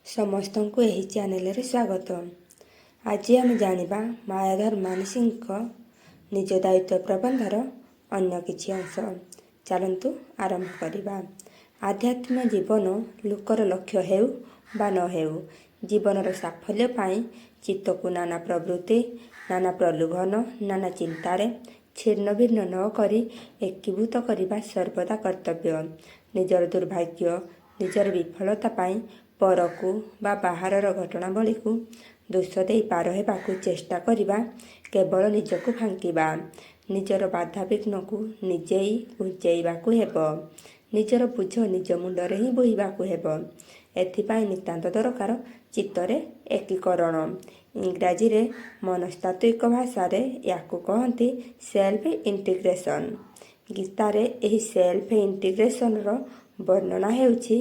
ସମସ୍ତଙ୍କୁ ଏହି ଚ୍ୟାନେଲରେ ସ୍ୱାଗତ। ଆଜି ଆମେ ଜାଣିବା ମାୟାଧର ମାନସିଂହଙ୍କ ନିଜ ଦାୟିତ୍ୱ ପ୍ରବନ୍ଧର ଅନ୍ୟ କିଛି ଅଂଶ। ଚାଲନ୍ତୁ ଆରମ୍ଭ କରିବା। ଆଧ୍ୟାତ୍ମିକ ଜୀବନ ଲୋକର ଲକ୍ଷ୍ୟ ହେଉ ବା ନ ହେଉ, ଜୀବନର ସାଫଲ୍ୟ ପାଇଁ ଚିତ୍ତକୁ ନାନା ପ୍ରବୃତ୍ତି, ନାନା ପ୍ରଲୋଭନ, ନାନା ଚିନ୍ତାରେ ଛିନ୍ନ ଭିନ୍ନ ନ କରି ଏକୀଭୂତ କରିବା ସର୍ବଦା କର୍ତ୍ତବ୍ୟ। ନିଜର ଦୁର୍ଭାଗ୍ୟ, ନିଜର ବିଫଳତା ପାଇଁ ପରକୁ ବା ବାହାରର ଘଟଣାବଳୀକୁ ଦୋଷ ଦେଇ ପାର ହେବାକୁ ଚେଷ୍ଟା କରିବା କେବଳ ନିଜକୁ ଫାଙ୍କିବା। ନିଜର ବାଧାବିଘ୍ନକୁ ନିଜେଇ ଘୁଞ୍ଚେଇବାକୁ ହେବ। ନିଜର ବୋଝ ନିଜ ମୁଣ୍ଡରେ ହିଁ ବୋହିବାକୁ ହେବ। ଏଥିପାଇଁ ନିତାନ୍ତ ଦରକାର ଚିତ୍ତରେ ଏକୀକରଣ। ଇଂରାଜୀରେ ମନସ୍ତାତ୍ତ୍ୱିକ ଭାଷାରେ ୟାକୁ କହନ୍ତି ସେଲ୍ଫ ଇଣ୍ଟିଗ୍ରେସନ୍। ଗୀତାରେ ଏହି ସେଲ୍ଫ ଇଣ୍ଟିଗ୍ରେସନର ବର୍ଣ୍ଣନା ହେଉଛି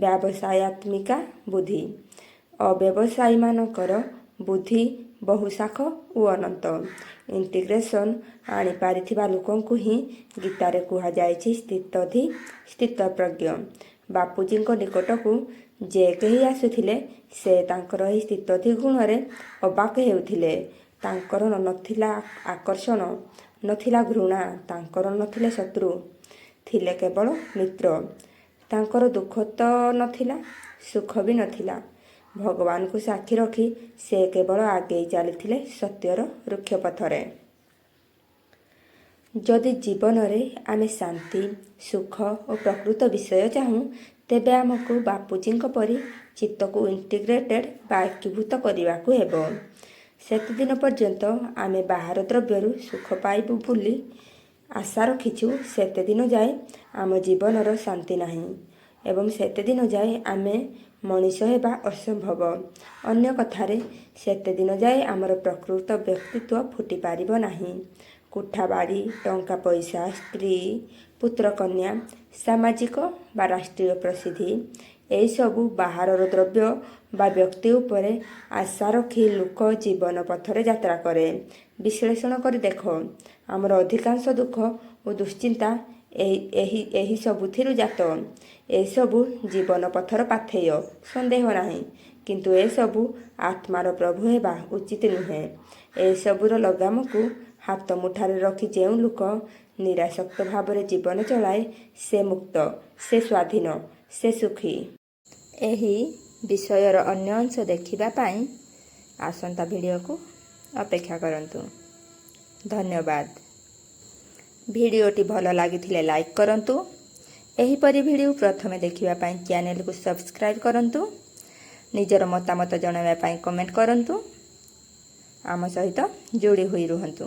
ବ୍ୟବସାୟାତ୍ମିକା ବୁଦ୍ଧି। ଅବ୍ୟବସାୟୀମାନଙ୍କର ବୁଦ୍ଧି ବହୁଶାଖ ଓ ଅନନ୍ତ। ଇଣ୍ଟିଗ୍ରେସନ୍ ଆଣିପାରିଥିବା ଲୋକଙ୍କୁ ହିଁ ଗୀତାରେ କୁହାଯାଇଛି ସ୍ଥିତଧୀ, ସ୍ଥିତପ୍ରଜ୍ଞ। ବାପୁଜୀଙ୍କ ନିକଟକୁ ଯେ କେହି ଆସୁଥିଲେ, ସେ ତାଙ୍କର ଏହି ସ୍ଥିତଧୀ ଗୁଣରେ ଅବାକ୍ ହେଉଥିଲେ। ତାଙ୍କର ନଥିଲା ଆକର୍ଷଣ, ନଥିଲା ଘୃଣା, ତାଙ୍କର ନଥିଲେ ଶତ୍ରୁ, ଥିଲେ କେବଳ ମିତ୍ର। ତାଙ୍କର ଦୁଃଖ ତ ନଥିଲା, ସୁଖ ବି ନଥିଲା। ଭଗବାନଙ୍କୁ ସାକ୍ଷୀ ରଖି ସେ କେବଳ ଆଗେଇ ଚାଲିଥିଲେ ସତ୍ୟର ରୁକ୍ଷ ପଥରେ। ଯଦି ଜୀବନରେ ଆମେ ଶାନ୍ତି, ସୁଖ ଓ ପ୍ରକୃତ ବିଷୟ ଚାହୁଁ, ତେବେ ଆମକୁ ବାପୁଜୀଙ୍କ ପରି ଚିତ୍ତକୁ ଇଣ୍ଟିଗ୍ରେଟେଡ୍ ବା ଏକୀଭୂତ କରିବାକୁ ହେବ। ସେତେଦିନ ପର୍ଯ୍ୟନ୍ତ ଆମେ ବାହାର ଦ୍ରବ୍ୟରୁ ସୁଖ ପାଇବୁ ବୋଲି ଆଶା ରଖିଛୁ, ସେତେଦିନ ଯାଏ ଆମ ଜୀବନର ଶାନ୍ତି ନାହିଁ ଏବଂ ସେତେଦିନ ଯାଏ ଆମେ ମଣିଷ ହେବା ଅସମ୍ଭବ। ଅନ୍ୟ କଥାରେ, ସେତେଦିନ ଯାଏ ଆମର ପ୍ରକୃତ ବ୍ୟକ୍ତିତ୍ୱ ଫୁଟି ପାରିବ ନାହିଁ। କୋଠାବାଡ଼ି, ଟଙ୍କା ପଇସା, ସ୍ତ୍ରୀ, ପୁତ୍ରକନ୍ୟା, ସାମାଜିକ ବା ରାଷ୍ଟ୍ରୀୟ ପ୍ରସିଦ୍ଧି, ଏହିସବୁ ବାହାରର ଦ୍ରବ୍ୟ ବା ବ୍ୟକ୍ତି ଉପରେ ଆଶା ରଖି ଲୋକ ଜୀବନ ପଥରେ ଯାତ୍ରା କରେ। ବିଶ୍ଳେଷଣ କରି ଦେଖ, ଆମର ଅଧିକାଂଶ ଦୁଃଖ ଓ ଦୁଶ୍ଚିନ୍ତା ଏହି ସବୁଥିରୁ ଜାତ। ଏସବୁ ଜୀବନ ପଥର ପାଥେୟ, ସନ୍ଦେହ ନାହିଁ। କିନ୍ତୁ ଏସବୁ ଆତ୍ମାର ପ୍ରଭୁ ହେବା ଉଚିତ ନୁହେଁ। ଏସବୁର ଲଗାମକୁ ହାତ ମୁଠାରେ ରଖି ଯେଉଁ ଲୋକ ନିରାସକ୍ତ ଭାବରେ ଜୀବନ ଚଳାଏ, ସେ ମୁକ୍ତ, ସେ ସ୍ୱାଧୀନ, ସେ ସୁଖୀ। ଏହି ବିଷୟର ଅନ୍ୟ ଅଂଶ ଦେଖିବା ପାଇଁ ଆସନ୍ତା ଭିଡ଼ିଓକୁ ଅପେକ୍ଷା କରନ୍ତୁ। ଧନ୍ୟବାଦ। ଭିଡ଼ିଓଟି ଭଲ ଲାଗିଥିଲେ ଲାଇକ୍ କରନ୍ତୁ। ଏହିପରି ଭିଡ଼ିଓ ପ୍ରଥମେ ଦେଖିବା ପାଇଁ ଚ୍ୟାନେଲକୁ ସବସ୍କ୍ରାଇବ୍ କରନ୍ତୁ। ନିଜର ମତାମତ ଜଣାଇବା ପାଇଁ କମେଣ୍ଟ କରନ୍ତୁ। ଆମ ସହିତ ଯୋଡ଼ି ହୋଇ ରୁହନ୍ତୁ।